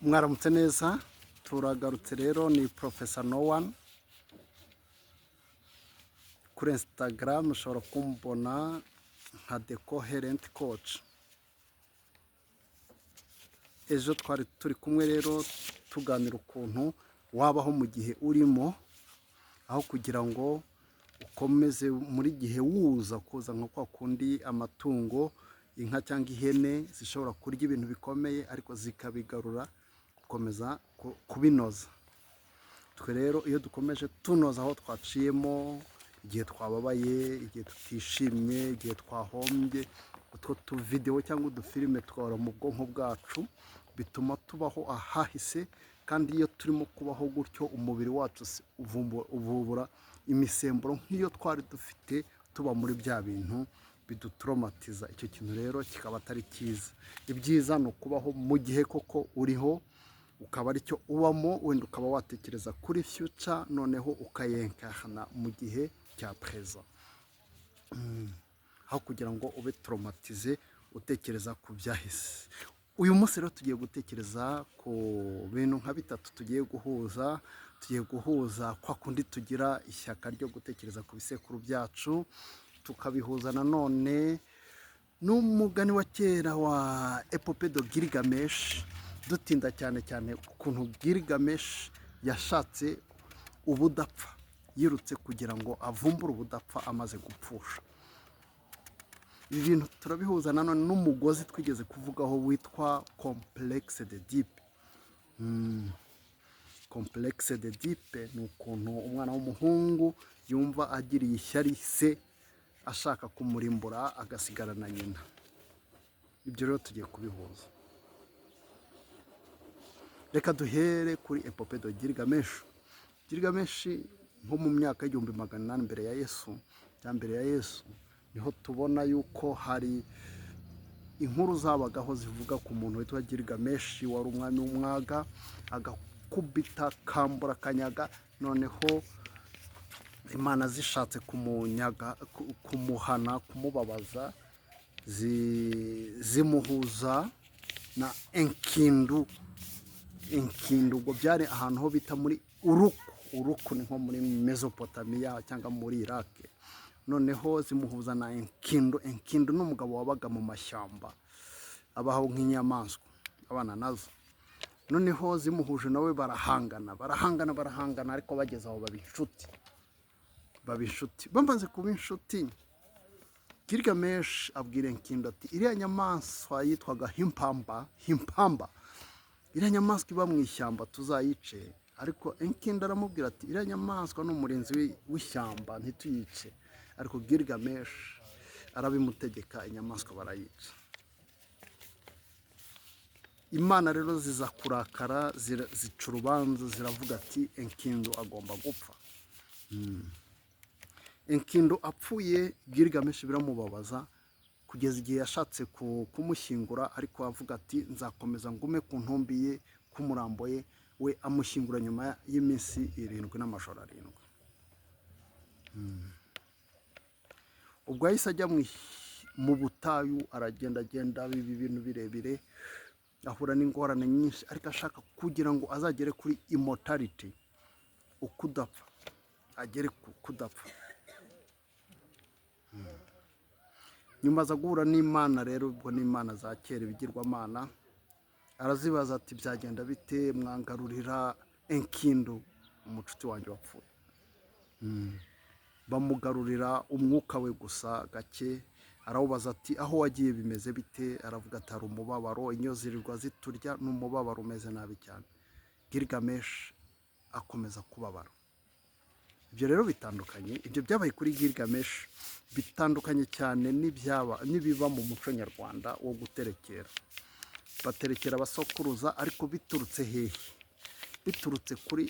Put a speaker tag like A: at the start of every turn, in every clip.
A: Mwaramutse neza, turagarutse rero. Ni Professor Nowan. Kuri Instagram ushobora kumbona nka The Coherent Coach. Ejo twari turi kumwe rero, tuganira ukuntu wabaho mu gihe urimo, aho kugira ngo ukomeze muri gihe wuza kuza nka kwa kundi amatungo, inka cyangwa ihene, zishobora kurya ibintu bikomeye ariko zikabigarura gukomeza kubinoza. Twe rero iyo dukomeje tunoza aho twaciyemo, igihe twababaye, igihe tutishimye, igihe twahombye, utwo tuvidewo cyangwa udufilime twahora mu bwonko bwacu, bituma tubaho ahahise. Kandi iyo turimo kubaho gutyo, umubiri wacu uvubura imisemburo nk'iyo twari dufite tuba muri bya bintu bidutoromatiza. Icyo kintu rero kikaba atari cyiza. Ibyiza ni ukubaho mu gihe koko uriho, ukaba aricyo ubamo. Wenda ukaba watekereza kuri future, noneho ukayenkana mu gihe cya present, aho kugira ngo ube traumatisé utekereza ku byahise. Uyu munsi rero tugiye gutekereza ku bintu nka bitatu tugiye guhuza. Tugiye guhuza kwa kundi tugira ishyaka ryo gutekereza ku bisekuru byacu, tukabihuza nanone n'umugani wa kera wa Épopée de Gilgamesh, dutinda cyane cyane ukuntu Gilgamesh yashatse ubudapfa, yirutse kugira ngo avumbure ubudapfa amaze gupfusha. Ibi bintu turabihuza nanone n'umugozi twigeze kuvugaho witwa complexe d'Oedipe. Complexe d'Oedipe ni ukuntu umwana w'umuhungu yumva agiriye ishyari se, ashaka kumurimbura agasigara na nyina. Ibyo rero tugiye kubihuza. Reka duhere kuri Épopée de Gilgamesh. Gilgamesh, nko mu myaka y'1800 mbere ya Yesu cyangwa mbere ya Yesu, niho tubona yuko hari inkuru zabagaho zivuga ku muntu witwa Gilgamesh, wari umwami w'umwaga, agakubita kambura akanyaga. Noneho Imana zishatse kumunyaga, kumuhana, kumubabaza, zimuhuza na Enkidu. Enkidu ubwo byari ahantu ho bita muri Uruku. Uruku ni nko muri Mesopotamiya cyangwa muri Irake. Noneho zimuhuza na Enkidu. Enkidu ni umugabo wabaga mu mashyamba, abaho nk'inyamaswa, abana nazo. Noneho zimuhuje nawe, barahangana, barahangana, barahangana, ariko bageze aho baba inshuti. Baba inshuti. Bamaze kuba inshuti, Gilgamesh abwira Enkidu ati: "Iriya nyamaswa yitwaga Himpamba, Himpamba, iriya nyamaswa iba mu ishyamba, tuzayice." Ariko Enkidu aramubwira ati: "Iriya nyamaswa ni umurinzi w'ishyamba, ntituyice." Ariko Gilgamesh arabimutegeka, inyamaswa barayica. Imana rero ziza kurakara, zica urubanza, ziravuga ati: "Enkidu agomba gupfa." Enkidu apfuye, Gilgamesh biramubabaza kugeza igihe yashatse kumushyingura, ariko avuga ati: "Nzakomeza ngume ku ntumbi ye, k'umurambo ye." We amushyingura nyuma y'iminsi 7 n'amajoro 7. Ubwo yahise ajya mu butayu, aragendagenda, biba ibintu birebire, ahura n'ingorane nyinshi, ariko ashaka kugira ngo azagere kuri immortality, ukudapfa, agere ku kudapfa. Nyuma aza guhura n'Imana rero, ubwo n'imana za kera, ibigirwamana, arazibaza ati: "Byagenda bite mwangarurira Enkidu, umucuti wanjye wapfuye?" Bamugarurira umwuka we gusa gake. Arawubaza ati: "Aho wagiye bimeze bite?" Aravuga ati: "Hari umubabaro, inyo zirirwa ziturya, n'umubabaro umeze nabi cyane." Gilgamesh akomeza kubabara. Ibyo rero bitandukanye, ibyo byabaye kuri Gilgamesh bitandukanye cyane n'ibyaba n'ibiba mu muco nyarwanda wo guterekera. Baterekera abasokuruza, ariko biturutse hehe? Biturutse kuri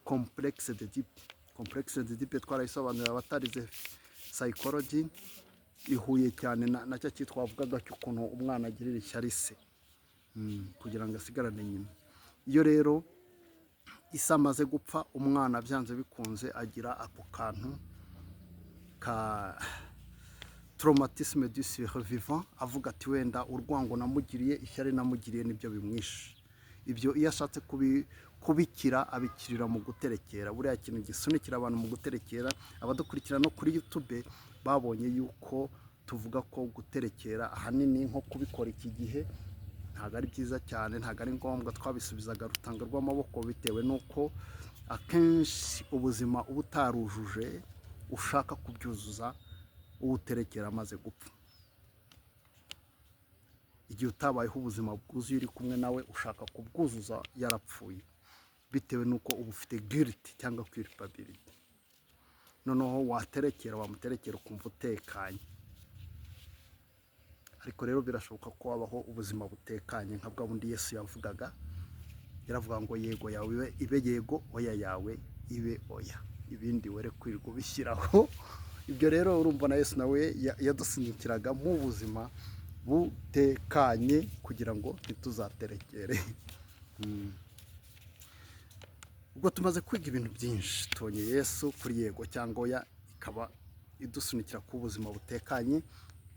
A: complexe d'Oedipe. Complexe d'Oedipe twarayisobanurira abatarize psychology. Ihuye cyane na cya cyitwa wavugaga cy'ukuntu umwana agirira ishyari se kugira ngo asigarane nyina. Iyo rero ise amaze gupfa, umwana byanze bikunze agira ako kantu ka traumatisme du survivant, avuga ati: "Wenda urwango namugiriye, ishyari namugiriye, nibyo bimwishe." Ibyo iyo ashatse kubikira, abikirira mu guterekera. Buriya kintu gisunikira abantu mu guterekera, abadukurikira no kuri YouTube babonye yuko tuvuga ko guterekera ahanini nko kubikora iki gihe ntabwo ari byiza cyane, ntabwo ari ngombwa. Twabisubizaga rutanga rw'amaboko, bitewe n'uko akenshi ubuzima uba utarujuje ushaka kubyuzuza uwuterekera amaze gupfa. Igihe utabayeho ubuzima bwuzuye uri kumwe nawe, ushaka kubwuzuza yarapfuye, bitewe n'uko uba ufite guilt cyangwa culpability. Noneho waterekera, wamuterekera ukumva utekanye. Ariko rero birashoboka ko wabaho ubuzima butekanye nka bwa bundi Yesu yavugaga. Yaravuga ngo yego yawe ibe yego, oya yawe ibe oya, ibindi were kwirirwa ubishyiraho. Ibyo rero urumva na Yesu nawe yadusunikiraga mu buzima butekanye kugira ngo ntituzaterekere. Ubwo tumaze kwiga ibintu byinshi, tubonye Yesu kuri yego cyangwa oya, ikaba idusunikira ku buzima butekanye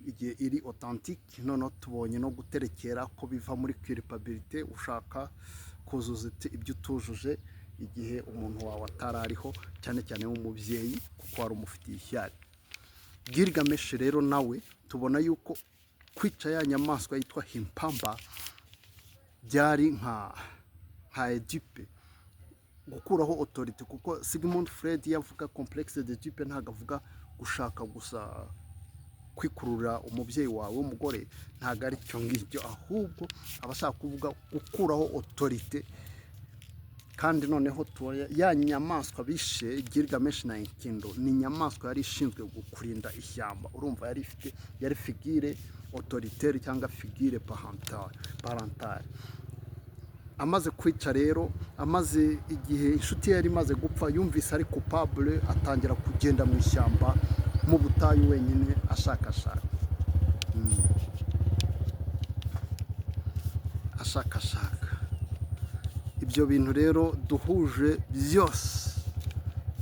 A: igihe iri authentique. Noneho tubonye no guterekera ko biva muri culpabilité, ushaka kuzuza ibyo utujuje igihe umuntu wawe atarariho, cyane cyane w'umubyeyi, kuko wari umufitiye ishyari. Gilgamesh rero nawe tubona yuko kwica ya nyamaswa yitwa Himpamba byari nka Oedipe, gukuraho autorité, kuko Sigmund Freud iyo avuga complexe d'Oedipe ntabwo avuga gushaka gusa kwikurura umubyeyi wawe w'umugore, ntabwo ari cyo ngicyo, ahubwo aba ashaka kuvuga gukuraho autorité. Kandi noneho tubona ya nyamaswa bishe Gilgamesh na Enkidu ni inyamaswa yari ishinzwe kurinda ishyamba. Urumva yari ifite, yari figure autoritaire cyangwa figure parentale. Amaze kwica rero, amaze igihe inshuti ye yari imaze gupfa, yumvise ari coupable, atangira kugenda mu ishyamba, mu butayu wenyine, ashakashaka, ashakashaka. Ibyo bintu rero duhuje byose,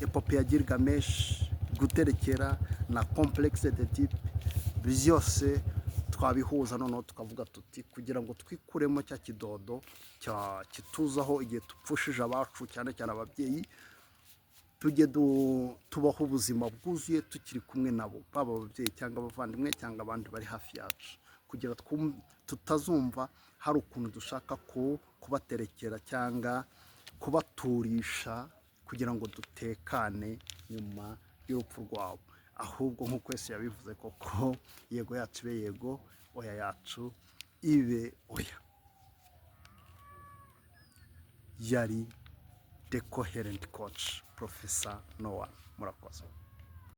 A: épopée ya Gilgamesh, guterekera na complexe d'Oedipe, byose twabihuza, noneho tukavuga tuti kugira ngo twikuremo cya kidodo kituzaho igihe dupfushije abacu, cyane cyane ababyeyi, tujye tubaho ubuzima bwuzuye tukiri kumwe nabo, baba ababyeyi cyangwa abavandimwe cyangwa abandi bari hafi yacu, kugira tutazumva hari ukuntu dushaka kubaterekera cyangwa kubaturisha kugira ngo dutekane nyuma y'urupfu rwabo. Ahubwo nk'uko Yesu yabivuze koko, yego yacu ibe yego, oya yacu ibe oya. Yari The Coherent Coach, Professor Noah. Murakoze.